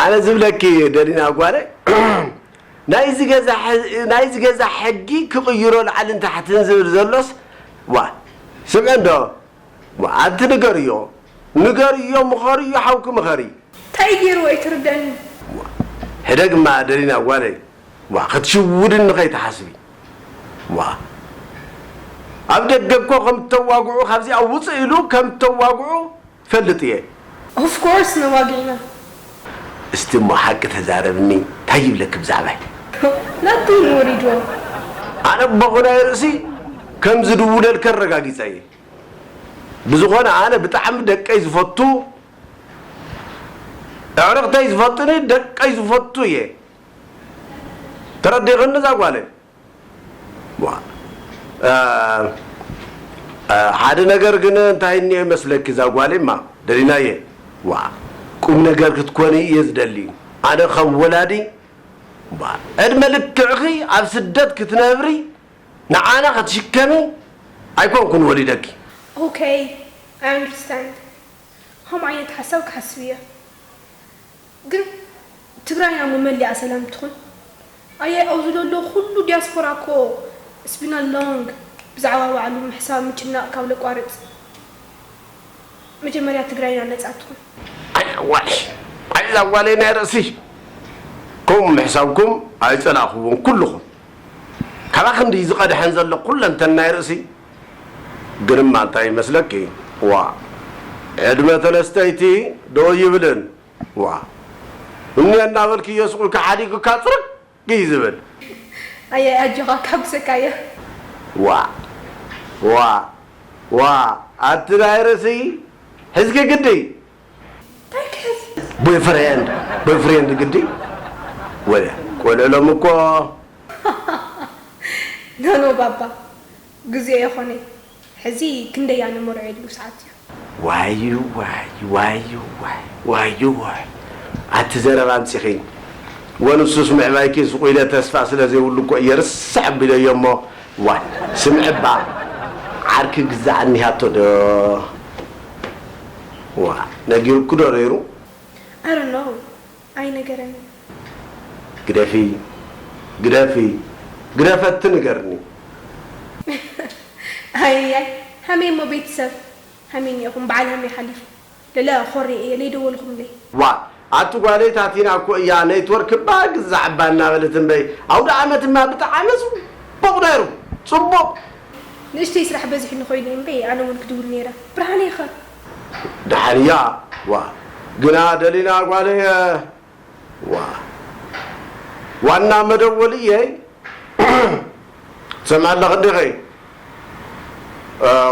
ኣነ ዝብለኪ ደሊና ጓለ፣ ናይዚ ገዛ ሕ-፣ ናይዚ ገዛ ሕጊ ክቕይሮ ላዕልን ታሕትን ዝብል ዘሎስ፣ ዋ፣ ስምዒ እንዶ፣ ዋ፣ ኣንቲ ንገርዮ፣ ንገርዮ፣ ምኸርዮ፣ ሓውኪ ምኸሪ። እንታይ ገይርዎ ኣይትርደኒ። ሕደግማ ደሊና ጓለይ፣ ዋ፣ ክትሽውድኒ ከይትሓስቢ። ዋ፣ ኣብ ደገ እኮ ከም እተዋግዑ፣ ካብዚኣ ውፅእ ኢሉ ከም እተዋግዑ ፈልጥ እየ። Of course ነዋጊዕና። እስቲ እሞ ሓቂ ተዛረብኒ፣ እንታይ ይብለኪ ብዛዕባይ? ናቱን ወሪድዎ። ኣነ ኣቦኺ ናይ ርእሲ ከም ዝድውለልኪ ኣረጋጊጸ እየ። ብዝኾነ ኣነ ብጣዕሚ ደቀይ ዝፈቱ፣ ኣዕርኽተይ ዝፈጡኒ ደቀይ ዝፈቱ እየ። ተረዲእኽኒ እዛ ጓለይ? ዋ፣ እ፣ እ፣ ሓደ ነገር ግን እንታይ እኒኦ ይመስለኪ እዛ ጓለይማ ደሊናየ? ዋ፣ ቁም ነገር ክትኮኒ እየ ዝደሊ። ኣነ ከም ወላዲ፣ ዋ፣ ዕድመ ልክዕኺ ኣብ ስደት ክትነብሪ ንዓና ክትሽከሚ ኣይኮንኩን ወሊደኪ። Okay, I understand. ከምኡ ዓይነት ሓሳብ ክሓስብ እየ። ግን ትግራይና እሞ መሊኣ ሰላም ትኹን? ኣየ ኣብዚ ዘሎ ኩሉ ዲያስፖራ እኮ it's been a long ብዛዕባ ባዕሉ ምሕሳብ ምጭናቕ ካብ ለቋርጽ መጀመርያ ትግራይና ነጻ ትኹን። ኣይ ኣዋይ፣ ኣይ እዛ ጓለይ ናይ ርእሲ። ከምኡ ምሕሳብኩም ኣይጸላእኽዎን ኩልኹም። ካባኺ እንድዩ ዝቐድሐን ዘሎ ኩለንተናይ ርእሲ። ግንማ እንታይ ይመስለኪ? ዋ፣ ዕድመ ተነስተይቲ ደው ይብልን። ዋ፣ እኒ እናበልክዮ ስቕ ኢልካ ሓዲጉካ ጽርግ እዩ ዝብል። ኣየ ኣጆኻ ካብሰካየ። ዋ፣ ዋ፣ ዋ፣ ኣቲ ናይ ርእሲ ሕዝኪ ግዲ። እንታይ ክሕዝ? Boyfriend፣ boyfriend ግዲ። ወለ፣ ቆልዑ ሎም እኮ። No no ባባ፣ ግዜኡ ኣይኾነይ። ሕዚ ክንደይ ኣነ መርዑ የድልዩ ሰዓት እዩ። ዋዩ ዋይ ዋዩ ዋይ ዋዩ ዋይ ኣቲ ዘረባ ኣምፂኺ ወንሱስ ምዕባይኪ ስቑ ኢለ ተስፋ ስለ ዘይብሉ እኮ እየ ርስዕ ኣቢለዮ እሞ ዋይ ስምዒ እባ ዓርኪ ግዛዕ እኒሃቶ ዶ ዋ ነጊሩኪ ዶ ነይሩ I don't know ኣይነገረንን። ግደፊ ግደፊ ግደፈቲ ንገርኒ። ኣይያይ ሃመይ እሞ ቤተሰብ ሃመይ እኒኦኹም በዓል ሃመይ ሓሊፉ ለለ ኮሬ እየ ለይደወልኹምለይ። ዋእ ኣቲ ጓለይ ታቲና እኮ እያ ኔትወርክ እባ ግዛዕ እባ እናበለት እምበይ ኣውደኣመት እማ ብጣዓሚ ጽቡቕ ነይሩ ጽቡቕ። ንእሽተይ ስራሕ በዚሑኒ ኮይኑ እምበይ ኣነ እውን ክድውል ነይረ። ብርሃነይ ኸ? ደሓን እያ ዋእ ግና ደሊና ጓለይ ዋእ ዋና መደወልየይ ትሰምዒ ኣለኺ እንዲኺ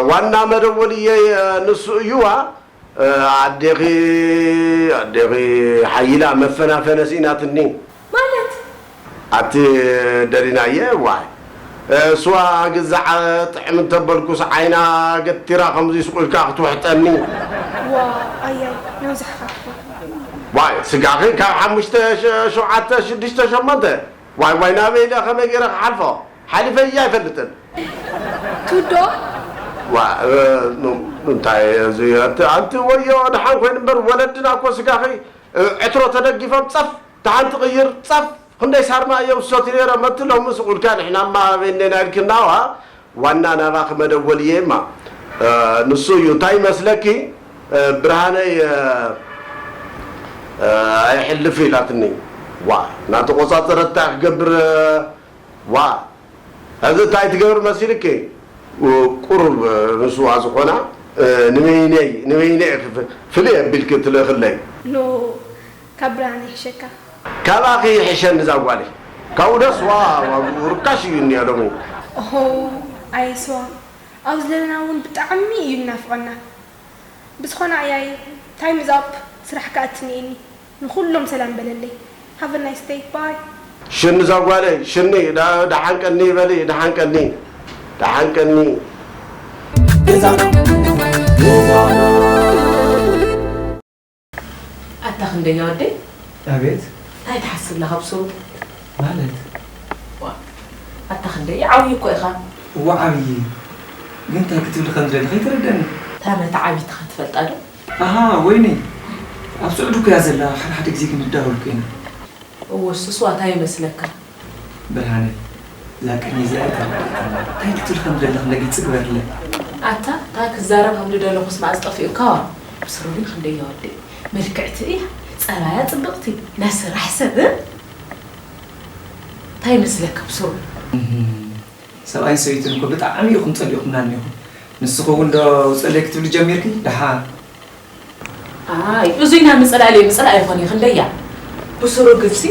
ዋና መደወልየይ ንሱ እዩዋ ኣዴኺ ኣዴኺ ሓይላ መፈናፈነ ስኢናትኒ። ማለት? ኣቲ ደሊናየ ዋይ ስዋ ግዛዕ ጥዕም እንተበልኩስ ዓይና ገቲራ ከምዚ ስቕ ኢልካ ክትውሕጠኒ። ዋ ኣያይ ነብዛሕካ ትኾን። ዋይ ስጋኺ ካብ ሓሙሽተ ሸውዓተ ሽዱሽተ ሸሞንተ ዋይ ዋይ ናበይ ኢለ ከመይ ገይረ ክሓልፎ ሓሊፈያ ኣይፈልጥን። ትውዶ? ዋ እንታይ እዚ ኣንቲ ኣንቲ ወዮ ደሓን ኮይኑ እምበር ወለድና እኮ ስጋኺ ዕትሮ ተደጊፎም ጸፍ ደሓን ትቕይር ጸፍ ክንደይ ሳርማ እዮም ዝሰትዩ ነይሮም ኣቲ ሎሚ ስቕ ኢልካ ንሕናማ ኣበይ እኒኤና ኢልክናዋ ዋና ናባኺ መደወል እየ እማ ንሱ እዩ እንታይ ይመስለኪ ብርሃነይ ኣይሕልፍ ኢላትኒ ዋ እናተቆጻጸረት እንታይ ክገብር ዋ ሕዚ እንታይ ትገብር መሲልኪ ቁሩብ ንስዋ ዝኾና ንበይነይ ንበይነይ ፍልይ ኣቢልኪ ትልእኽለይ ኖ ካብ ብርሃን ይሕሸካ። ካባኺ ይሕሸኒ እዛ ጓለይ። ካብኡ ደስ ዋ ዋግኡ ርካሽ እዩ እኒኦ ሎሚ። ኦሆ ኣየ ስዋ ኣብዚ ዘለና እውን ብጣዕሚ እዩ ዝናፍቐና። ብዝኾነ ኣያይ time is up ስራሕ ክኣቲ እኒኤኒ። ንኹሎም ሰላም በለለይ። Have a nice day. Bye. ሽኒ እዛ ጓለይ ሽኒ ደሓን ቀኒ በሊ ደሓን ቀኒ ደሓን ቀኒ። ገዛና ገዛና ኣታ ክንደያ ወደይ ኣቤት እንታይ ትሓስብ ኣለኻ ብስሩ ማለት ዋ ኣታ ክንደይ ዓብዪ እኮ ኢኻ እዋ ዓብዪ ግን እንታይ ክትብል ከም ዝደሊ ከይተረደኒ እታ ነታ ዓብዪትኻ ትፈልጣ ዶ ኣሃ ወይኒ እዋ ኣብ ስዑዲ እኮ እያ ዘላ፣ ሓደ ሓደ ግዜ ክንዳወል እኮ ኢና። እወ፣ እሱስ ዋታ ይመስለካ። ብርሃነ፣ እዛ ቅኔ እዚኣ ኣይተረድኣትን። እንታይ ክትብል ከም ዘለኽ እንዳ ግልጺ ግበርለይ። ኣታ፣ እታ ክዛረብ ከም ዝደለኹስ መኣዝ ጠፊኡካ? ብስሩ ግን ክንደይ እያ ወደይ። ምልክዕቲ እያ፣ ጸባያ ጽብቕቲ፣ ናይ ስራሕ ሰብ፣ እ? እንታይ ይመስለካ ብስሩ? እህም፣ ሰብኣይን ሰበይትን እኮ ብጣዕሚ ኢኹም ጸሊእኹምና እኒኹም። ንስኺ እውን ዶ ውጸለይ ክትብሊ ጀሚርኪ? ደሓን። ኣይ፣ እዙይ ናብ ምጽላል እየ ምጽላእ ኣይኾን እዩ፣ ክንደያ። ብስሩ ግንሲ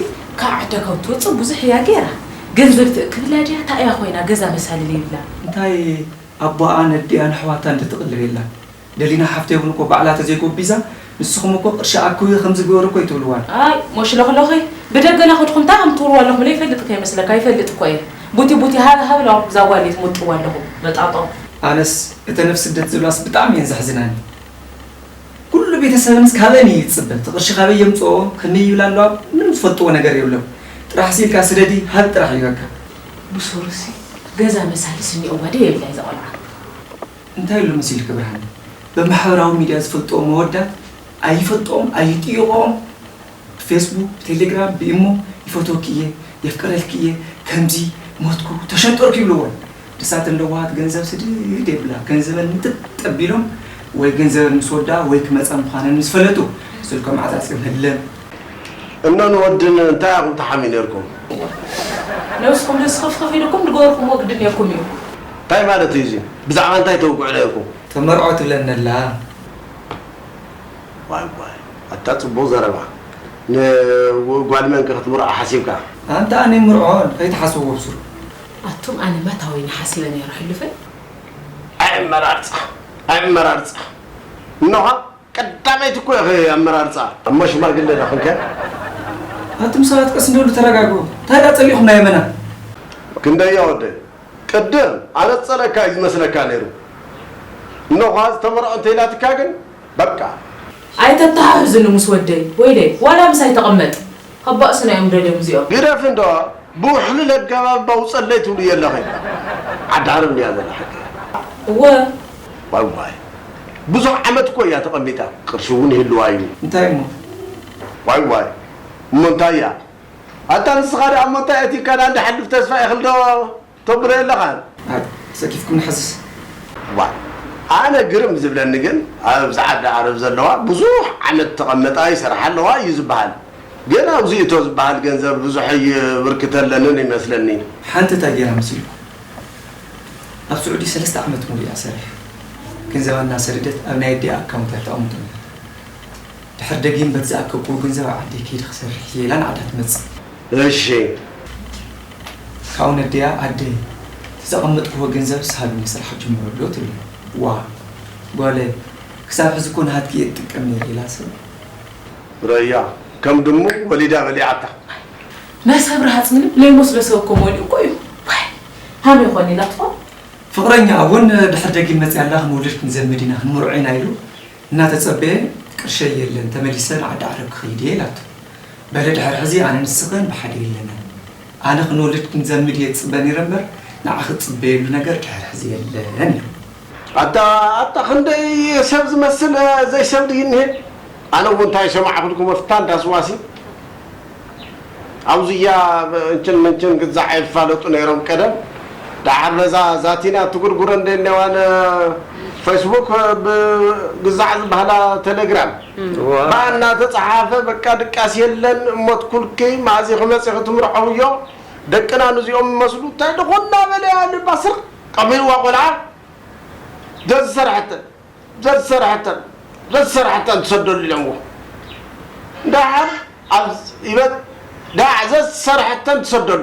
ካብ ዓዳ ካብ ትወጽእ ብዙሕ እያ ገይራ። ገንዘብ ትእክብላ ድያ? እንታይ እያ ኮይና ገዛ መሳልል ይብላ? እንታይ ኣቦኣን ኣዲኣን ኣሕዋታ እንድትቕልብ የላን። ደሊና ሓፍተይ እውን እኮ ባዕላ ተዘይጎቢዛ፣ ንስኹም እኮ ቅርሺ ኣክዊ ከምዚ ግበሩ እኮ ኣይትብልዋን። ኣይ፣ ሞሽለኽለኸይ፣ ብደገ ናኸድኹም እንታይ ከም ትብልዋ ኣለኹም ለይፈልጥ ከይመስለካ፣ ይፈልጥ እኮ እየ። ቡቲ ቡቲ ሃብ ሃብ ኢልኩም እዛ ጓል እየ ትመጥዋ ኣለኹም፣ መጣጦ። ኣነስ እተን ኣብ ስደት ዘለዋስ ብጣዕሚ እየን ዘሕዝናኒ። ኩሉ ቤተሰበንስ ካበን እዩ ዝጽበ? እቲ ቅርሺ ካበይ የምጽኦ? ከመይ ይብላ ኣለዋ? ምንም ዝፈልጥዎ ነገር የብሎም። ጥራሕ ሲልካ ስደዲ፣ ሃብ ጥራሕ እዩ በቃ። ብሱሩሲ ገዛ መሳልስ እኒኦዋ ድየ የብላ እዛ ቆልዓ? እንታይ ኣሎ መሲልኪ ብርሃነ? ብማሕበራዊ ሚድያ ዝፈልጥኦም መወዳት ኣይፈልጥኦም፣ ኣይጥይቖም። ብፌስቡክ፣ ብቴሌግራም፣ ብኢሞ ይፈትወኪ እየ፣ የፍቅረልኪ እየ፣ ከምዚ ሞትኩ፣ ተሸንጠርኩ ይብልወን። ንሳተን ለዋሃት ገንዘብ ስድድ የብላ። ገንዘበን ምጥጥ ኣቢሎም ወይ ገንዘበን ምስ ወድኣ ወይ ክመጻ ምዃነን ምስ ፈለጡ ስልኮም ዓጻጺም ህለም። እኖን ወድን እንታይ ኢኹም ትሓምዩ ነይርኩም? ነብስኹም ደስ ኸፍኸፍ ኢልኩም ዝገበርኩምዎ ግድን ነይርኩም እዩ። እንታይ ማለት እዩ እዚ? ብዛዕባ እንታይ ተውግዑ ነይርኩም? ተመርዖ ትብለኒ ኣላ። ዋይ ዋይ፣ ኣታ ጽቡቕ ዘረባ። ንጓል መን ከ ክትምርዖ ሓሲብካ? ኣንታ ኣነ ምርዖ ከይትሓስብዎ ብስሩ። ኣቱም ኣነ ማታወይኒ ሓሲበ ነይረ ሕሉፈይ። ኣይ ኣመራርጻ፣ ኣይ ኣመራርጻ። እኖኻ ቀዳመይቲ እኮ ኢኺ ኣመራርጻ። እሞ ሽማግለ ዳኽንከ? ኣቱም ሰባት ቀስ እንበሉ ተረጋግኡ። እንታይ ደኣ ጸሊእኹም ናይ የመና? ክንደያ ወደይ፣ ቅድም ኣነ ዝጸለካ እዩ ዝመስለካ ነይሩ። እኖኻ ዝተመርዖ እንተኢላትካ ግን በቃ። ኣይተተሓሕዙኒ ምስ ወደይ፣ ወይለይ፣ ዋላ ምሳይ ተቐመጥ። ካብ ባእስና እዮም ደልዮም እዚኦም። ግደፍ እንዶ፣ ብውሕሉል ኣገባብ ኣውጸለይ ትብሉ የለኺ። ዓዲ ዓረብ እንድያ ዘላ ሓቂ። እወ። ዋይ ዋይ። ብዙሕ ዓመት እኮ እያ ተቐሚጣ። ቅርሺ እውን ይህልዋ እዩ። እንታይ እሞ? ዋይ ዋይ። እሞ እንታይ እያ? ኣታ ንስኻ ደኣ እሞ እንታይ ኣቲካ ደኣ እንዳ ሓልፍ ተስፋ ኢኽል ዶ ተብሎ የለኻን? ኣይ፣ ሰኪፍኩም ንሓስስ። ዋ፣ ኣነ ግርም ዝብለኒ ግን፣ ኣብዚ ዓዲ ዓረብ ዘለዋ ብዙሕ ዓመት ተቐመጣ ይሰርሓ ኣለዋ እዩ ዝበሃል። ግን ኣብዚ እቶ ዝበሃል ገንዘብ ብዙሕ ኣይብርክተለንን ይመስለኒ። ሓንቲ እንታይ ገይራ መሲልኩም? ኣብ ስዑዲ ሰለስተ ዓመት ሙሉእ እያ ሰሪሓ። ገንዘባ እናሰደደት ኣብ ናይ ኣዲኣ ኣካውንት እያ ተቐምጦ ነይራ። ድሕር ደጊም በቲ ዝኣከብክዎ ገንዘብ ኣብ ዓደይ ከይደ ክሰርሕ እየ ኢላ ንዓዳ ትመጽእ። እሺ። ካብኡ ነዲኣ፣ ኣደይ፣ እቲ ዘቐመጥክዎ ገንዘብስ ሃብኒ ስራሕ ጅምረሉ ትብለኒ። ዋ፣ ጓለይ፣ ክሳብ ሕዚ እኮ ናሃትኪ እየ እጥቀም ነይረ ኢላ ሰብ። ረያ፣ ከም ድሙ ወሊዳ በሊዓታ። ናይ ሰብ ረሃጽ ምንም ለይመስሎ ሰብ እኮ መሊኡ እኮ እዩ። ዋይ፣ ሃመይ ኾን ኢላ ትኾን? ፍቕረኛኣ እውን ድሕር ደጊም መጺኣ ኣላ፣ ክንወልድ ክንዘምድ ኢና፣ ክንምርዖ ኢና ኢሉ እናተጸበየ፣ ቅርሸይ የለን፣ ተመሊሰ ንዓዲ ዓረብ ክኸይድ እየ ኢላቶ። በሊ ድሕሪ ሕዚ ኣነ ንስኽን ብሓደ የለናን። ኣነ ክንወልድ ክንዘምድ እየ ዝጽበ ነይረ እምበር፣ ንዓኺ ዝጽበየሉ ነገር ድሕሪ ሕዚ የለን ኢሉ። ኣታ፣ ኣታ ክንደይ ሰብ ዝመስል፣ እ፣ ዘይሰብ ድዩ እኒሄ? ኣነ እውን እንታይ ሰማዕኩልኩም፣ ኣፍታ እንዳስዋሲ። ኣብዚያ እንችን ምንችን ግዛዕ ይፋለጡ ነይሮም ቀደም። ደሓር ነዛ ዛቲና ትጉርጉረ እንደ እኔዋን ፌስቡክ ብግዛዕ ዝበሃላ ቴሌግራም እዋ። ብኣ እናተጸሓፈ በቃ ድቃስ የለን፣ እሞት ኩልኪ መኣዚ ክመጽእ ክትምርዐውዮ ደቅና ንዚኦም መስሉ እንታይ ደኾና በለያ ልባ ስርቕ ቀሚልዋ ቆልዓ ዘዝሰርሐተን ዘዝሰርሐተን ዘዝሰርሐተን ትሰደሉ ኢሎምዎ። ደሓር ኣብ ይበል ደሓር ዘዝሰርሐተን ትሰደሉ።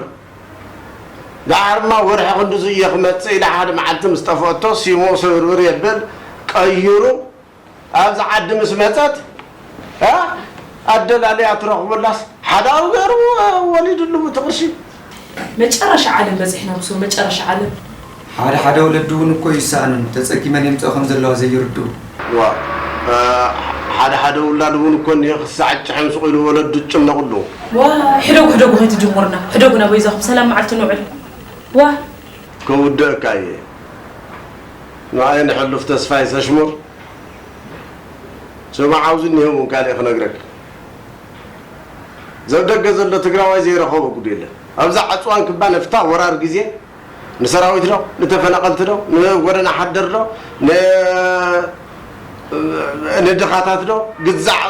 ደሓርማ ወርሒ ክንድዚ እየ ክመጽእ ኢላ ሓደ መዓልቲ ምስ ጠፍአቶ ሲሙ ስብርብር የብል ቀይሩ ኣብዚ ዓዲ ምስ መጸት እ ኣደላልያ ትረኽበላስ ሓደ ኣብኡ ገይሩ ወሊድሉ እቲ ቅርሺ። መጨረሻ ዓለም በጺሕና ብሱር መጨረሻ ዓለም። ሓደ ሓደ ወለዲ እውን እኮ ይሰኣኑን ተጸጊመን የምጽኦ ከም ዘለዋ ዘይርድኡ። ዋ፣ እ፣ ሓደ ሓደ ውላድ እውን እኮ እኒሀ ክሳዕ ጭሕም ስቕ ኢሉ ወለዱ ዝጭነቑሉ። ዋ፣ ሕደጉ ሕደጉ ከይትጅምሩና። ሕደጉና በይዛኹም ሰላም መዓልቲ ንውዕል። ዋ። ከውድአካ እየ። ንኣይ ንሕሉፍ ተስፋይ ዘሽሙር። ስማዕ፣ ኣብዚ እኒሀ እውን ካልእ ክነግረካ። ዘብ ደገ ዘሎ ትግራዋይ ዘይረኸቦ ጉድ የለን። ኣብዛ ዕፅዋን ክባ ነፍታ ወራር ግዜ ንሰራዊት ዶ፣ ንተፈናቐልቲ ዶ፣ ንጎደና ሓደር ዶ፣ ን-፣ ንድኻታት ዶ፣ ግዛዕ፣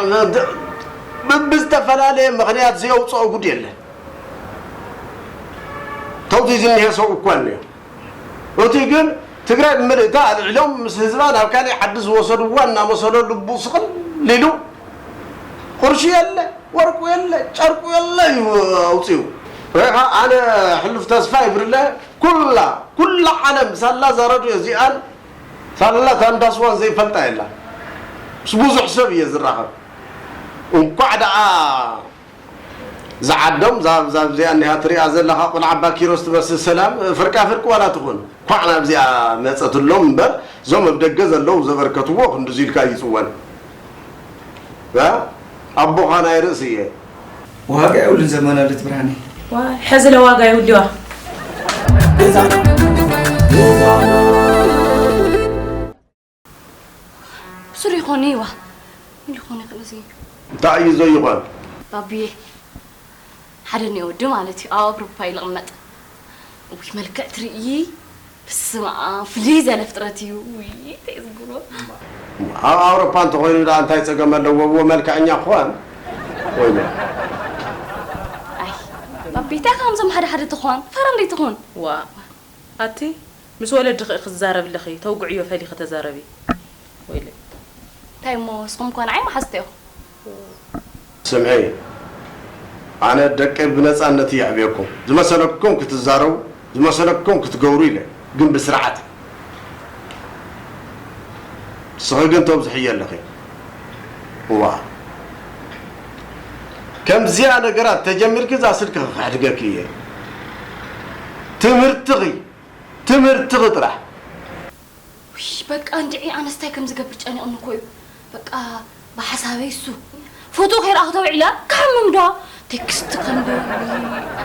ብ-፣ ብዝተፈላለየ ምኽንያት ዘየውፅኦ ጉድ የለን። ተውቲ ዝኒሄ ሰብ እኳ እኒኦ። እቲ ግን ትግራይ ብምልእታ ኣልዒሎም ምስ ህዝባ ናብ ካሊእ ዓዲ ዝወሰድዋ እናመሰሎ ልቡ ስቕል ኢሉ፣ ቁርሺ የለ፣ ወርቁ የለ፣ ጨርቁ የለ እዩ ኣውፂኡ። ወይ ከዓ ኣነ ሕሉፍ ተስፋ ይብርለ፣ ኩላ፣ ኩላ ዓለም ሳላ ዛረዶ እዚኣን ሳላ ታንዳስዋን ዘይፈልጣ የላ። ምስ ብዙሕ ሰብ እየ ዝራኸብ። እንኳዕ ደኣ ዝዓዶም ዛብ ዛብ እዚኣ እኒሃ ትሪኣ ዘለኻ ቆልዓ ኣባ ኪሮስ ትመስል ሰላም ፍርቃ ፍርቂ ዋላ ትኹን ኳዕ ናብዚኣ መፀትሎም እምበር እዞም ኣብ ደገ ዘለዉ ዘበርከትዎ ክንድዚ ኢልካ ይፅወን። እ? ኣቦኻ ናይ ርእሲ እየ። ዋጋ የብሉን ዘመናለት ብርሃነይ። ዋ፣ ሕዚ ለዋጋ ይውዲዋ። ብሱር ይኾን እይዋ? ኢሉ ይኾን ይኽእል እዚ? እንታይ እዩ ዘይኾን? ባብዬ፣ ሓደ እኒኦ ወዲ ማለት እዩ፣ ኣብ ኣውሮፓ እዩ ልቕመጥ። ውይ፣ መልክዕ ትርእዪ? ብስመ ኣብ፣ ፍልይ ዘለ ፍጥረት እዩ። ውይ፣ እንታይ ዝግብሮ? ኣብ ኣውሮፓ እንተኾይኑ ደኣ እንታይ ጸገም ኣለዎ? እዎ መልክዐኛ ክኾን? ወይ ኣይ፣ ባቢ፣ እንታይ ከምዞም ሓደ ሓደ ትኾን? ፈረንዲ ትኹን? ዋ፣ ኣቲ፣ ምስ ወለድኺ ክትዛረቢ ኣለኺ፣ ተውግዕዮ ፈሊኺ ተዛረቢ። ወይለይ። እንታይ እሞ፣ ንስኹም እኮ ንዓይ መሓዝቲ ኢኹም። ስምዒ፣ ኣነ ደቀይ ብነጻነት እየ ኣዕብየኩም። ዝመሰለኩም ክትዛረቡ፣ ዝመሰለኩም ክትገብሩ ኢለ፣ ግን ብስርዓት። ንስኺ ግን ተብዝሕዮ ኣለኺ። እዋ። ከምዚኣ ነገራት ተጀሚርኪ እዛ ስልኪ ክሕድገኪ እየ። ትምህርትኺ፣ ትምህርትኺ ጥራሕ። ውይ፣ በቃ እንድዒ፣ ኣነስ እንታይ ከም ዝገብር ጨኒቑኒ እኮ እዩ። በቃ ብሓሳበይ እሱ ፎቶ ከይረኣኹ ተውዒለ ክሓምም ዶ? ቴክስት ከም ዶ?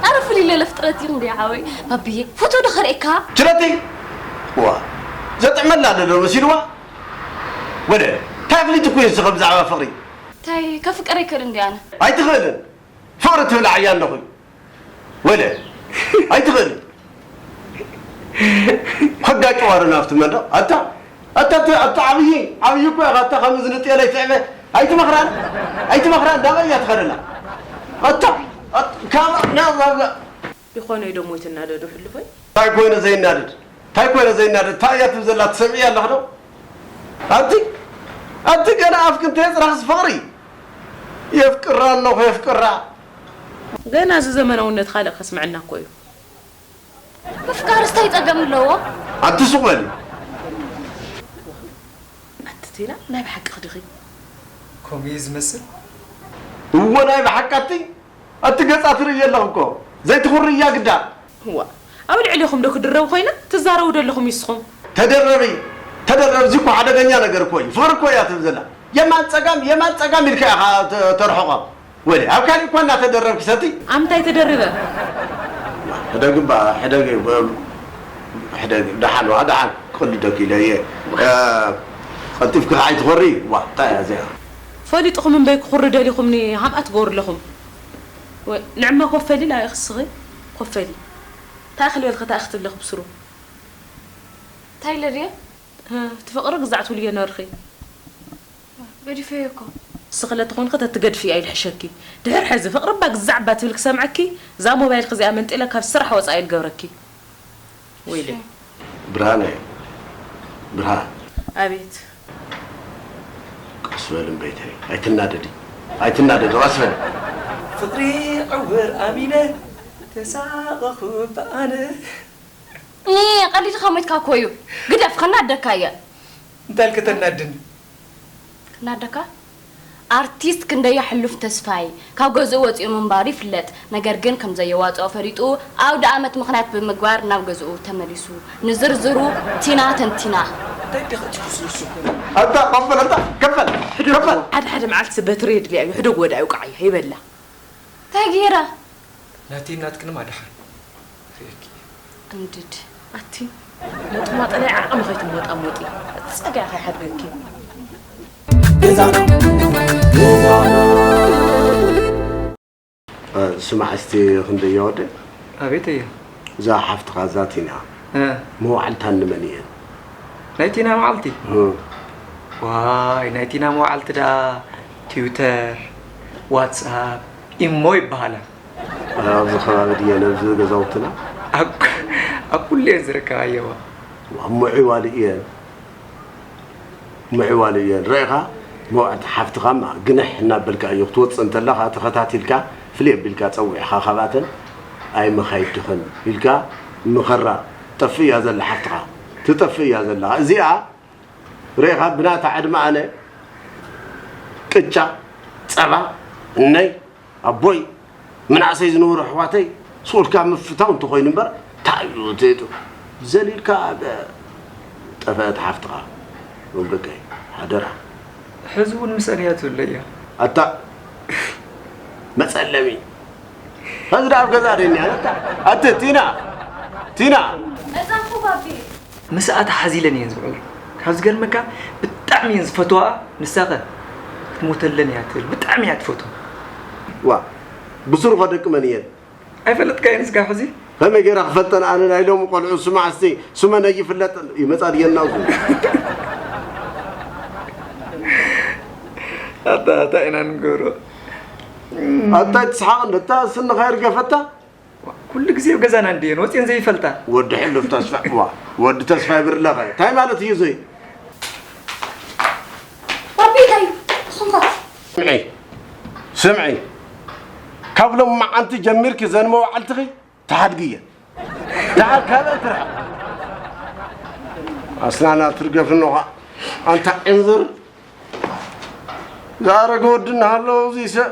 ኣረ ፍልይ ለለ ፍጥረት እዩ እንዲ ሓወይ። ባብዬ፣ ፎቶ ዶ ከርእየካ? ችለቲ! ዋ፣ ዘጥዕመላ ኣሎ ዶ መሲልዋ? ወደ፣ እንታይ ኣፍሊጥኩ እየ ንስኺ ብዛዕባ ፍቕሪ? እንታይ ከፍቅር ኣይክእል እንዲ ኣነ? ኣይትኽእልን። ፍቕሪ ትብልዓያ ኣለኹ። ወለ፣ ኣይትኽእልን። ከጋጭዋ ዶ ናብቲ መንደቕ? ኣታ፣ ኣታ፣ ኣታ፣ ኣታ ዓብዪ፣ ዓብዪ እኮ ኢኻ። ኣታ ከምዚ ንጤለይ ትዕበ። ኣይትመኽራን፣ ኣይትመኽራን፣ እንዳበይ እያ ትኸደላ? ኣታ፣ ኣት-፣ ካብ፣ ና፣ ና፣ ና። ይኾነ ዶ ሞይትናደዱ ሕልፎይ? እንታይ ኮይነ ዘይናደድ? እንታይ ኮይነ ዘይናደድ? እንታይ እያ ትብል ዘላ? ትሰምዒ ኣለኺ ዶ? ኣንቲ፣ ኣንቲ ገና ኣፍኪ እንተየጽረኽስ ፍቕሪ። የፍቅራ ኣለኹ፣ የፍቅራ። ገና እዚ ዘመናውነት ካልእ ከስምዐና እኮ እዩ። ምፍቃርስ እንታይ ጸገም ኣለዎ? ኣንቲ ሱቕ በሊ። ኣንቲ ቴና፣ ናይ ብሓቂ ዲኺ? ከምኡ እዩ ዝመስል? እወ፣ ናይ ብሓቂ ኣቲ፣ ኣቲ ገጻ ትርእይ ኣለኺ እኮ። ዘይትኹርያ ግዳ። እዋ፣ ኣብ ልዕሌኹም ዶ ክድረብ ኮይና ትዛረቡ ዘለኹም ንስኹም? ተደረቢ፣ ተደረቢ፣ እዚ እኮ ሓደገኛ ነገር እኮ እዩ። ፍቕሪ እኮ እያ ትብል ዘላ። የማን ጸጋም፣ የማን ጸጋም ኢልካ ኢኻ ተ-፣ ተርሕቖ። ወለ፣ ኣብ ካሊእ እኳ እናተደረብኪ ሰቲ። ኣምታይ ተደርበ? ሕደግ እባ፣ ሕደግ፣ ብ-፣ ሕደግ፣ ደሓን፣ ዋ፣ ደሓን፣ ክቕልደኪ ኢለ እየ። እ፣ ቀልጢፍኪ ከዓይ ትኾሪ፣ ዋ፣ እንታይ እያ እዚኣ? ፈሊጥኹም እምበይ ክኹሪ ደሊኹምኒ፣ ሃምኣ ትገብሩ ኣለኹም። ወይ፣ ንዕማ ኮፍ በሊ፣ ላይኽ እስኺ ኮፍ በሊ። እንታይ እኽሊ በልኺ፣ እንታይ እኽሊ ትብለኺ ብስሩ? እንታይ ኢለ ድየ? እ፣ ትፍቕሪ ግዛዕ ትብልዮ ነበርኺ። ገዲፈዮ እኮ። ንስኺ ለተኾንኺ ተትገድፍያ እዩ ልሕሸኪ። ድሕር ሕዚ ፍቕሪ እባ ግዛዕ እባ ትብል ክሰምዐኪ፣ እዛ ሞባይልኪ እዚኣ መንጢለ ካብ ስራሕ ወጻኢ ልገብረኪ። ወይለይ። እሺ። ብርሃነ፣ ብርሃን። ኣቤት። ቀስ በል እምበይተይ። ኣይትናደዲ። ኣይትናደዲ፣ ቀስ በል። ፍቕሪ ዕውር ኣሚነ ተሳቐኹ ብኣነ። እ፣ ቀሊልካ ሞይትካ እኮ እዩ። ግደፍ፣ ከናደካ እየ። እንታይ ኢልኪ ተናድኒ? ከናደካ? ኣርቲስት ክንደያ ሕሉፍ ተስፋይ ካብ ገዝኡ ወፂኡ ምንባሩ ይፍለጥ። ነገር ግን ከም ዘየዋፅኦ ፈሊጡ ኣውደ ኣመት ምኽንያት ብምግባር ናብ ገዝኡ ተመሊሱ። ንዝርዝሩ ቲና ተንቲና። እንታይ ደኸ ትኩስኩሱ? ኣታ ቀበል፣ ኣታ ከፈል፣ ሕደጉ። ከፈል። ሓደ ሓደ መዓልቲ በትሪ የድልያ እዩ። ሕደጉ ወዳ ይውቃዓያ ይበላ። እንታይ ገይራ? ናተይ ናትክንማ ደሓን ርእየኪ። እንድድ። ኣቲ፣ ሞጥማጠ ናይ ዓቕሚ ከይትሞጣሞጢ። ጸጋ ከይሓድገኪ። ገዛና፣ ገዛና። ስማዕ እስቲ ክንደይ እያ ወደ? ኣቤት እያ። እዛ ሓፍትኻ እዛ ቲና እ። መዋዕልታ ንመን እየን? ናይ ቲና መዓልቲ? እ። ዋይ፣ ናይ ቲና መዋዕልቲ ደኣ ትዊተር፣ ዋትስኣፕ፣ ኢሞ ይበሃላ። ኣብዚ ከባቢ ድየን ኣብዚ ገዛውትና? ኣብ ኣብ ኩሉ እየን ዝርከባ እየዋ። እሞ ዒዋሊ እየን። ምዕዋል እየን ርኢኻ፣ መውዕቲ ሓፍትኻማ ግንሕ እናበልካ እዩ ክትወፅእ እንተለኻ ተኸታቲልካ ፍልይ ኣቢልካ ፀዊዕኻ ካብኣተን ኣይመኻይድኽን ኢልካ ምኸራ። ጠፍእ እያ ዘላ ሓፍትኻ፣ ትጠፍእ እያ ዘላ። እዚኣ ርኢኻ ብናታ ዕድመ ኣነ ቅጫ ፀባ እነይ ኣቦይ፣ መናእሰይ ዝነበሩ ኣሕዋተይ፣ ስቕ ኢልካ ምፍታው እንተኾይኑ እምበር፣ እንታይ እዩ እቲ፣ እቲ ዘሊልካ ኣብ ጠፈአት ሓፍትኻ፣ ወልደቀይ፣ ሓደራ። ሕዚ እውን ምስአን እያ ትብለያ። ኣታ መጸለሚ። ሕዚ ደኣ ኣብ ገዛ ደኒ፣ ኣታ፣ ኣቲ፣ ቲና፣ ቲና። መጻኹ ባቢ። ምስኣ ተሓዚለን እየን ዝውዕላ። ካብ ዝገርመካ ብጣዕሚ እየን ዝፈትዋ፣ ንሳኸ ክትሞተለን እያ ትብል፣ ብጣዕሚ እያ ትፈትወን። ዋ፣ ብስሩኸ ደቂ መን እየን? ኣይፈለጥካየን እስካብ ሕዚ? ከመይ ገይረ ክፈልጠን ኣነ ናይ ሎሚ ቆልዑ? ስማዕ እስቲ፣ ስመን ኣይፍለጥን፣ ይመጻ ድየን ናብዚ? ኣታ፣ እንታይ ኢና ንገብሮ? ኣታ ኣይትስሓቕ፣ ነታ ስንኻ ይርገፈታ። ኩሉ ግዜ ኣብ ገዛና እንድየን ወፅየን ዘይፈልጣ። ወዲ ሕሉፍ ተስፋ፣ ዋ፣ ወዲ ተስፋ ይብርለኸ። እንታይ ማለት እዩ እዙይ? ባቢ፣ እንታይ እዩ? ስምዒ፣ ስምዒ። ካብ ሎማዓንቲ ጀሚርኪ ዘን መዋዕልትኺ ትሓድግየን። ደሓር ካልኦት ትርሓቕ። ኣስናና ትርገፍ እንዃ። ኣንታ ዕንዝር። ዝኣረገ ወዲ እናሃለወ እዙይ ሰብ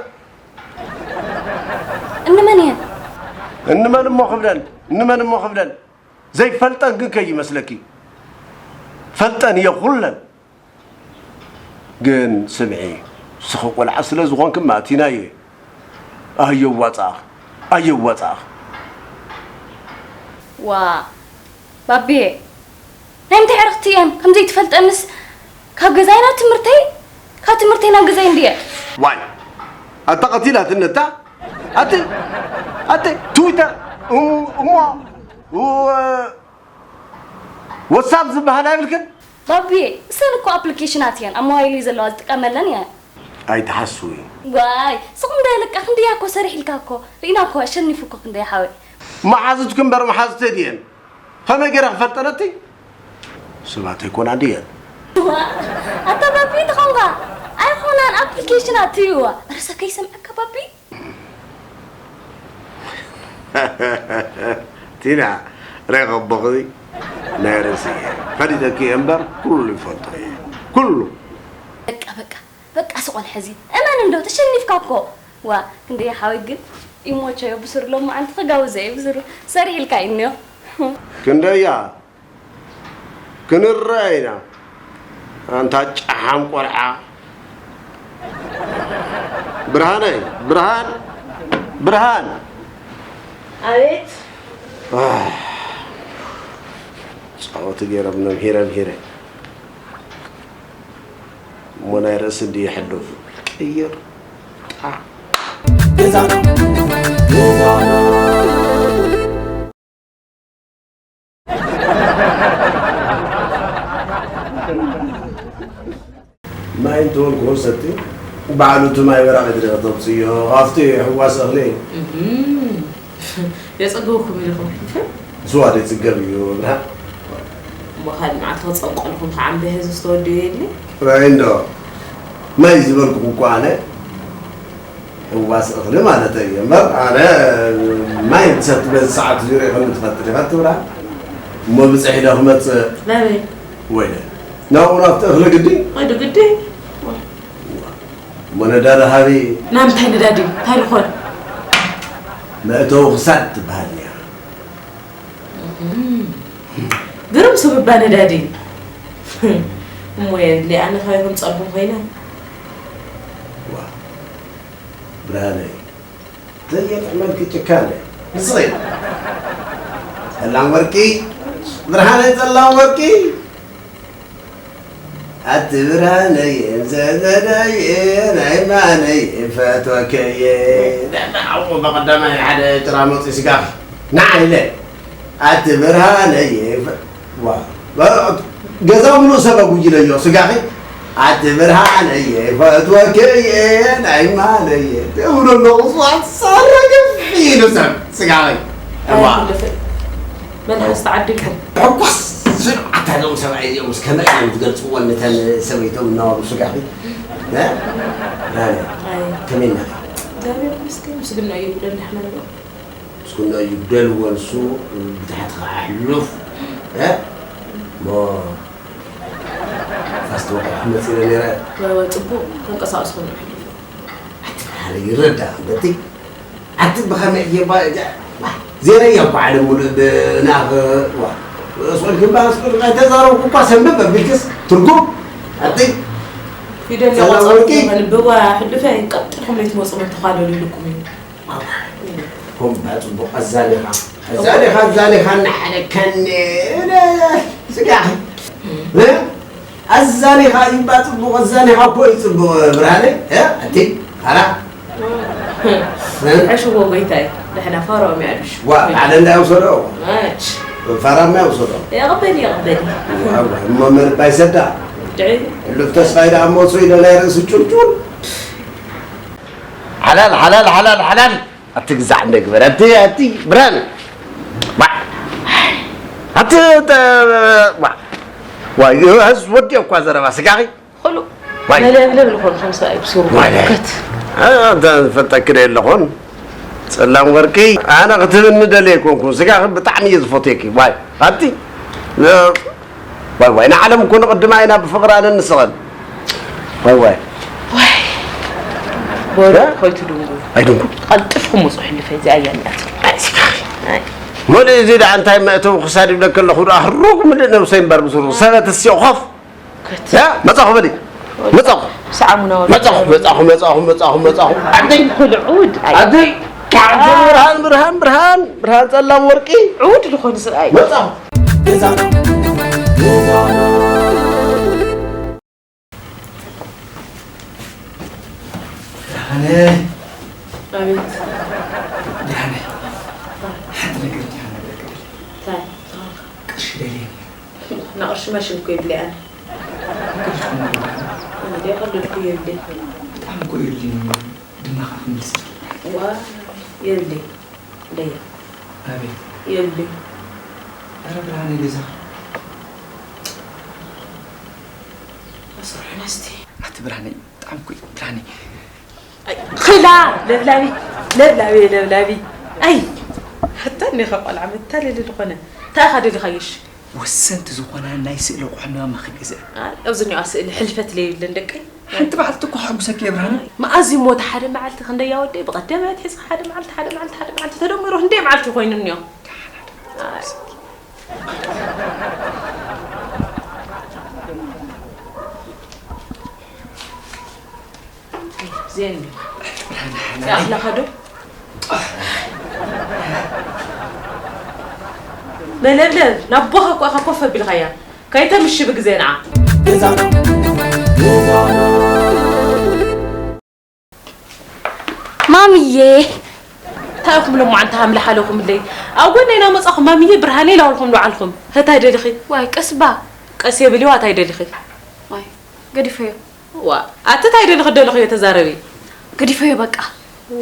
እንመን እየን? እንመን እሞ ክብለን፣ እንመን እሞ ክብለን። ዘይፈልጠን ግን ከይመስለኪ። ፈልጠን እየ ኩለን። ግን ስምዒ፣ ንስኺ ቆልዓ ስለ ዝኾንኪ ማእቲና እየ። ኣየዋጻእኽ፣ ኣየዋጻእኽ። ዋ፣ ባብየ፣ ናይ ምንታይ ዕርኽቲ እየን? ከም ዘይትፈልጠንስ ካብ ገዛይ ናብ ትምህርተይ፣ ካብ ትምህርተይ ናብ ገዛይ እንድየ። ዋይ፣ ኣታ ቀቲላትኒ ኣታ። ኣቲ፣ ኣቲ፣ ትዊተር፣ እሞ፣ እሞ፣ ወ-፣ ወትሳፕ ዝበሃል ኣይብልክን? ባብየ፣ እሰን እኮ ኣፕሊኬሽናት እየን ኣብ ሞባይለይ ዘለዋ ዝጥቀመለን እየን። ኣይትሓስዊ። ዋይ፣ ስቕ እንደ ለቃ ክንደያ እኮ ሰሪሕ ኢልካ እኮ። ርኢና እኮ፣ ኣሸኒፉ እኮ ክንደያ ሓወይ። መሓዙትኪ እምበር መሓዙተይ ድየን? ከመይ ገይረ ክፈልጠን እቲ? ሰባት ኣይኮናን ድየን? ዋ፣ ኣታ ባቢ እንተኾንካ፣ ኣይኾናን ኣፕሊኬሽናት እዩዋ። ርእሰ ከይሰምዐካ ባቢ። ቲና፣ ሬኸ ቦኽሪ ናይ ርእሲ እየ። ፈሊጠኪ እየ እምበር፣ ኩሉ ይፈልጦ እየ። ኩሉ። በቃ፣ በቃ፣ በቃ፣ ስቕ በል ሕዚ። እመን እንዶ፣ ተሸኒፍካ እኮ። ዋ፣ ክንደይ ሓወይ ግን ይሞቸዮ ብስሩ፣ ሎማዓንቲ ክጋብዞ እየ ብስሩ። ሰሪሕ ኢልካ እዩ እኒኦ። ክንደያ? ክንረኣ ኢና። ኣንታ ጨሓም ቆልዓ። ብርሃነይ፣ ብርሃን፣ ብርሃን። ኣቤት። ኣህ፣ ጻወቲ ገይሮም ነምሂረ ምሂረ። እሞ ናይ ርእሲ እንድየ ሕሉፍ። ቅይር ጣዕ። ገዛና፣ ገዛና። ማይ እንተበልኩ ሰቲ፣ ባዕሉ እቲ ማይ በራቒ ድረኽ ተምፅዮ፣ ካብቲ ሕዋስ እኽሊ። እህም። የጸገብኩም ኢልኩም። ስዋ ደይ ጽገብ እዩ፣ ብርሃን። እሞ ካልእ መዓልቲ ክጸንቆልኩም ከዓ እምበይ ሕዚ ዝተወደየ የለ? ወይ እንዶ፣ ማይ ዝበልኩ እኮ ኣነ። እዋስ እኽሊ ማለተይ እየ እምበር፣ ኣነ ማይ ትሰቲ በዚ ሰዓት ዙርያ ከም ትፈጥር ኢኻ ትብላ። እሞ ብፅሒ ዶ ክመፅእ? ናበይ? ወይለ። ናብኡ ናብቲ እኽሊ ግዲ? ወይዱ ግዲ? እሞ ነዳዲ ሃቢ? ናምንታይ ነዳዲ? እንታይ ዝኾን? መእተዊ ክሳድ ትበሃል እያ። እም። ግርም ስብባ ነዳዲ። እሞ የድሊ፣ ኣነ ካበይ ከምፀልኩም ኮይነ? ዋ፣ ብርሃነይ፣ ዘየጥዕመልኪ ጭካነ። ንስኺ ጸላም ወርቂ፣ ብርሃነይ ጸላም ወርቂ። ኣቲ ብርሃነየ ዘዘደየ ናይ ማነየ ፈትወከየ። ኣዎ፣ በቐዳማይ ሓደ ጭራ መፅኡ ስጋፍ ንዓ ኢለ። ኣቲ ብርሃነየ ፈ-፣ ዋ፣ በ-፣ ገዛ ምሉእ ሰብ ኣጉጅለዮ ስጋኺ። ኣቲ ብርሃነየ ፈትወከየ ናይ ማነየ ትብሎ ኣለኹ። እሱ ኣሳረገፍ ኢሉ ሰብ ስጋኺ። እዋ። ኣይሕለፍን። መልሓስ ተዓዲልኩም። ሕጓስ ዝብዓት ኣለዉ ሰብኣይ እዚኦም ምስ ከመይ እዮም ዝገልጽዎ ነተን ሰበይቶም እናወሩ ስጋኺ? እ? ራንያ፣ ኣይ። ከመይ ኣለኻ? እግዚኣብሔር ይመስገን፣ ምስግና እዩ ይብለኒ ንሕና ንብሎ። ምስግና እዩ ይብደልዎ ንሱ ብታሕቲ ከዓ ሕሉፍ። እ? እሞ ፋስት ወቂዕኩም መፂእና ነይረ። ወ-፣ ወ-፣ ፅቡቅ ተንቀሳቀስኩም። ኣቲ ብሓደ ይረዳእ በቲ ኣቲ ብኸመይ እየ ባ-፣ ባ-፣ ዜና እያ እኮ ዓለም ሙሉእ ብ-፣ ናኽ-፣ ዋ፣ ስቁል ክንባ ስቁል ኣይተዛረብኩ እኳ ሰንበብ ኣቢልክስ ትርጉም ኣቲ ፊደል ሰላም ወርቂ። ልብዋ ሕልፈ ቀጥልኩም ለይትመፁ መተኳለሉ ኢልኩም እዩ። ኮምባ ጽቡቕ ኣዛሊኻ፣ ኣዛሊኻ፣ ኣዛሊኻ እናሓለካኒ፣ ስጋኺ። እ? ኣዛሊኻ እምባ ጽቡቕ፣ ኣዛሊኻ እኮ እዩ ጽቡቕ ብርሃነ። እ? ኣቲ፣ ፋራ። እ? ዕሽዎ ጎይታይ፣ ንሕና ፋራኦም ይኣልሽ። ዋ፣ ሓደ እንዳይ ውሰዶ። ኣች። ፋራ ማይ ውሰዶ። የቕበል፣ የቕበል። ዋ፣ ዋ፣ እሞ መልባ ይሰዳ። ድዒ። ሕሉፍ ተስፋይ ደኣ ሞሱ ኢለ ናይ ርእሱ ጩልጩል። ሓላል፣ ሓላል፣ ሓላል፣ ሓላል። ኣቲ ግዛዕ እንደ ግበር፣ ኣቲ፣ ኣቲ ብርሃን። ዋ። ኣቲ፣ ተ-፣ ዋ። ዋ፣ ዮሃንስ ወዲ እኳ ዘረባ ስጋኺ። ኹሉ ዋይ። መለብለብ ዝኾንኩም ሰብኣይ ብሱሩ ዋይ። ከት። አ-፣ ኣንተ ዝፈልጠኪ ዶ የለኹን? ጸላም ወርቂ፣ ኣነ ክትህብኒ ደልየ ኣይኮንኩን። ስጋኺ ብጣዕሚ እየ ዝፈትየኪ። ዋይ፣ ኣቲ፣ ነ-፣ ዋይ፣ ዋይ፣ ንዓለም እኮ ንቕድማ ኢና ብፍቕሪ ኣነ ንስቐል። ዋይ፣ ዋይ። ዋይ። በሉ፣ እ? ኾይቱ ድንጉ። ኣይድንጉ። ቀልጥፍኩም ውጹ ሕልፈ፣ እዚ ኣያ እኒኣት። ኣይ፣ ስጋኺ። ኣይ። ሞሊ፣ እዚ ደኣ እንታይ መእተዊ ክሳድ ይብለኪ ኣለኹ፣ ደኣ ህሩግ ምልእ ነብሰይ እምበር ብስሩ። ሰበት እስዮ ኾፍ። ከት። ያ፣ መጻኹ በሊ። መጻኹ። ሰዓሙና ወዲ። መጻኹ፣ መጻኹ፣ መጻኹ፣ መጻኹ፣ መጻኹ። ዓደይ። ኩሉ ዕውድ። ኣይ። ዓደይ። ዓደይ ብርሃን፣ ብርሃን፣ ብርሃን፣ ብርሃን ጸላም ወርቂ። ዕውድ ዝኾነ ሰብኣይ። መጻኹ። ብርሃነ። ኣቤት። ብርሃነ። ሓንቲ ነገር እንዲኻ ክነግረካ ደልየ። እንታይ? ቅርሺ ደልየኒ። ንቕርሺ ማሽን እኮ የብለይ ኣነ። እንዴ፣ ቀለድኩ የብለይ። ብጣዕሚ እኮ የድልየኒ፣ ድማ ከዓ ክምልስ። ዋ፣ የብለይ። ደያ። ኣቤት። የብለይ። ኧረ ብርሃነይ ገዛ። ኣስርሑና እስቲ። ኣቲ ብርሃነይ፣ ብጣዕሚ እኮ እዩ ብርሃነይ። ኣይ፣ ኽላ ለብላቢ፣ ለብላቢ፣ ለብላቢ። ኣይ፣ ሕታ እኒኻ ቆልዓ መታለሊ ዝኾነ። እንታይ ኢኻ ደሊኻዮሽ? ወሰንቲ ዝኾና ናይ ስእሊ ኣቑሑ ንማማ ክገዝእ። ኣይ፣ ኣብዚ እኒኦ ስእሊ ሕልፈት ለይብለን ደቀይ። ሓንቲ መዓልቲ እኮ ከሐጉሰኪ እየ ብርሃነ። መኣዝ እዩ ሞተ ሓደ መዓልቲ ክንደይ ኣወደይ ብቐደመ ኣትሒዝካ ሓደ መዓልቲ፣ ሓደ መዓልቲ፣ ሓደ መዓልቲ ተደሚሩ ክንደይ መዓልቲ ኮይኑ እኒኦ? ኣይ። ዜን። ብርሃነ ሓና። ይኣኽለኻ ዶ? መለብለብ፣ ናብ ቦኻ እኮ ኢኻ ኮፍ ኣቢልካያ። ከይተምሺ ብግዜ ንዓ። ማምዬ። እንታይ ኢኹም ሎማዓንቲ ሃምለ ሓለኹምለይ? ኣብ ጎነይ እናመጻኹም ማምዬ ብርሃነይ ኢላበልኩም ዝወዓልኩም። እንታይ ደሊኺ? ዋይ፣ ቀስ ባ። ቀስ የብልዋ፣ እንታይ ደሊኺ? ዋይ፣ ገዲፈዮ። ዋ፣ ኣቲ እንታይ ደሊኺ ደለኽዮ ተዛረቢ። ገዲፈዮ በቃ። ዎ፣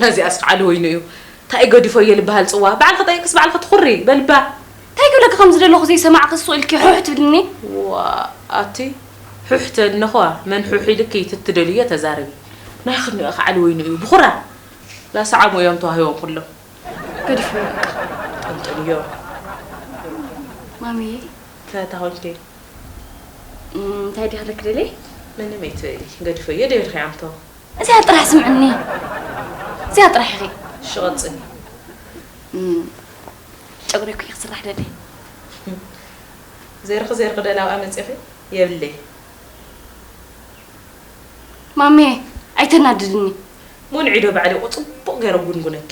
ነዚኣስ ዓሊ ወይኑ እዩ። እንታይ ገዲፈዮ ልበሃል ጽዋ? ባዕልኺ ጠይቅስ ባዕልኺ ትኹሪ፣ በልባ። እንታይ ክብለኪ ከም ዝደለኹ ዘይሰማዕኪ ስቕ ኢልኪ ሑሕ ትብልኒ? ዋ፣ ኣቲ ሑሕ ተልነኽዋ፣ መን ሑሕ ኢልኪ ትትደልዮ ተዛረቢ። ናይ ክድንኦ ከዓ ዓሊ ወይኑ እዩ፣ ብኹራ። ላሰዓሙ እዮም ተዋሂቦም ኩሎም። ገዲፈዮ በቃ። ጠንጥንዮ። ማሚዬ። እንታይ ታኾንኪ? እም፣ እንታይ ዲኻ ክብለኪ ደልየ? ምንም ኣይትበሊ፣ ገዲፈዮ ዶ ኢልኺ ዓምቶ? እዚኣ ጥራሕ ስምዕኒ። እዚኣ ጥራሕ ኢኺ። እሺ፣ ቀጽሊ። እም፣ ጨጉሪ እኮ እየ ክስራሕ ደልየ። ዘይርኺ ዘይርኺ ደላው ኣመጺኺ? የብለይ። ማሜ፣ ኣይተናድድኒ። ሙንዒ ዶ ባዕለይ እኮ ጽቡቕ ገይረ ጉንጉነኪ።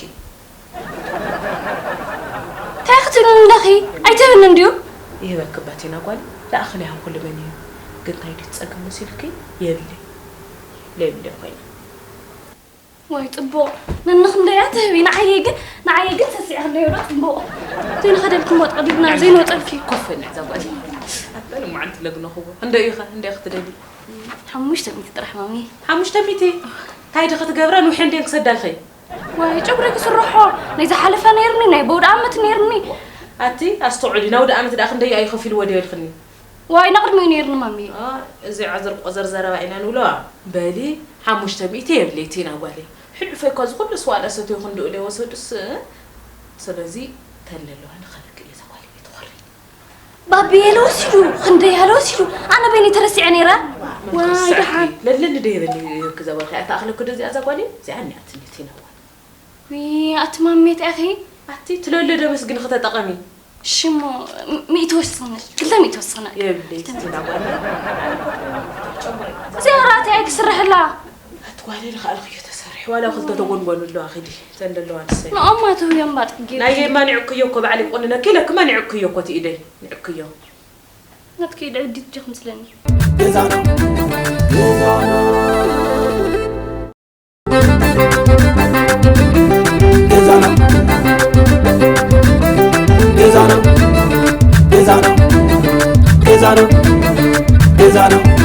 እንታይ ክትብልኒ ኣለኺ? ኣይትህብኒ እንድዩ። ይህበኪ ባቲና ጓል፣ ለኣኽሊ ሃብኩ ልመን እዩ። ግን እንታይ ድዩ ጸገም መሲልኪ? የብለይ። ለይብለይ ኮይና። ወይ ጽቡቕ። ነንኽንደያ ትህቢ፣ ንዓየ ግን፣ ንዓየ ግን ሰሲዕኽለዮ ዶ ጽቡቕ። ዘይንኸደልኪ እሞ ጠቕዲድና ዘይንወጸልኪ። ኮፍ በል እዛ ጓል። ኣበል እሞ ዓንቲ ለግነኽዎ። እንደ ኢኸ፣ እንደ ኢኸ ትደሊ? ሓሙሽተ ሚእቲ ጥራሕ ማሚ። ሓሙሽተ ሚእቲ? እንታይ ድኸ ትገብራ ንውሐ እንዴን ክሰዳልኸይ? ወይ ጨጉሪ ክስርሖ፣ ናይ ዝሓለፈ ነይርኒ፣ ናይ በውድ ዓመት ነይርኒ። ኣቲ ኣስተውዕሊ፣ ናውዲ ዓመት ደኣ ክንደይ እዩ ከፊልዎ ደየልኽኒ? ዋይ፣ ንቕድሚኡ ነይርኒ ማሚ። ኣ፣ እዚ ዓዘር ቆዘር ዘረባ ኢና ንብሎ። በሊ፣ ሓሙሽተ ሚእቲ የብለይ ቲና ጓለይ። ሕልፈይ እኳ እዚ ኩሉ ስዋ እንዳሰተዩ ክንድኡ ደይወሰዱስ። ስለዚ ተለለዋ ንኸለክ እየ እዛ ጓለይ ቤት ኾሪ። ባቢ የለ ወሲዱ፣ ክንደይ ያለ ወሲዱ። ኣነ በይነይ ተረሲዐ ነይረ። ዋይ፣ ደሓን። ለለኒ ዶ የበኒ ክዘበልካ እያ ተኣኽለክ ዶ እዚኣ እዛ ጓለይ? እዚኣ እኒኣትኒ ቲና ጓል። ዊ፣ ኣቲ ማሜት ኣኺ? ኣቲ ትለሎ ዶ መስግን ከተጠቐሚ? ሽሞ፣ ም-፣ ሚእቲ ወስኽነ፣ ክልተ ሚእቲ ወስኽነ። የብለይ ቲና ጓል። እዚኣ ራእቲ ኣይክስርሕላ። ኣቲ ጓለይ ልኽኣልክዮ ተሰርሒ፣ ዋላ ክልተ ተጎንጎኑ ኣለዋ ኺዲ፣ እተን ዘለዋ ንሰይ። ንኦማ ትህብዮም ባጥቂ ገይሩ። ናይ የማኒዕክዮ እኮ ባዕለይ ክቑንነኪ ኢለኪ ማኒዕክዮ እኮ እቲ ኢደይ፣ ኒዕክዮ። ናትኪ ኢድ ዕዲት ዲኹም ስለኒ። ገዛና፣ ገዛና። ገዛና፣ ገዛና፣ ገዛና፣ ገዛና፣ ገዛና።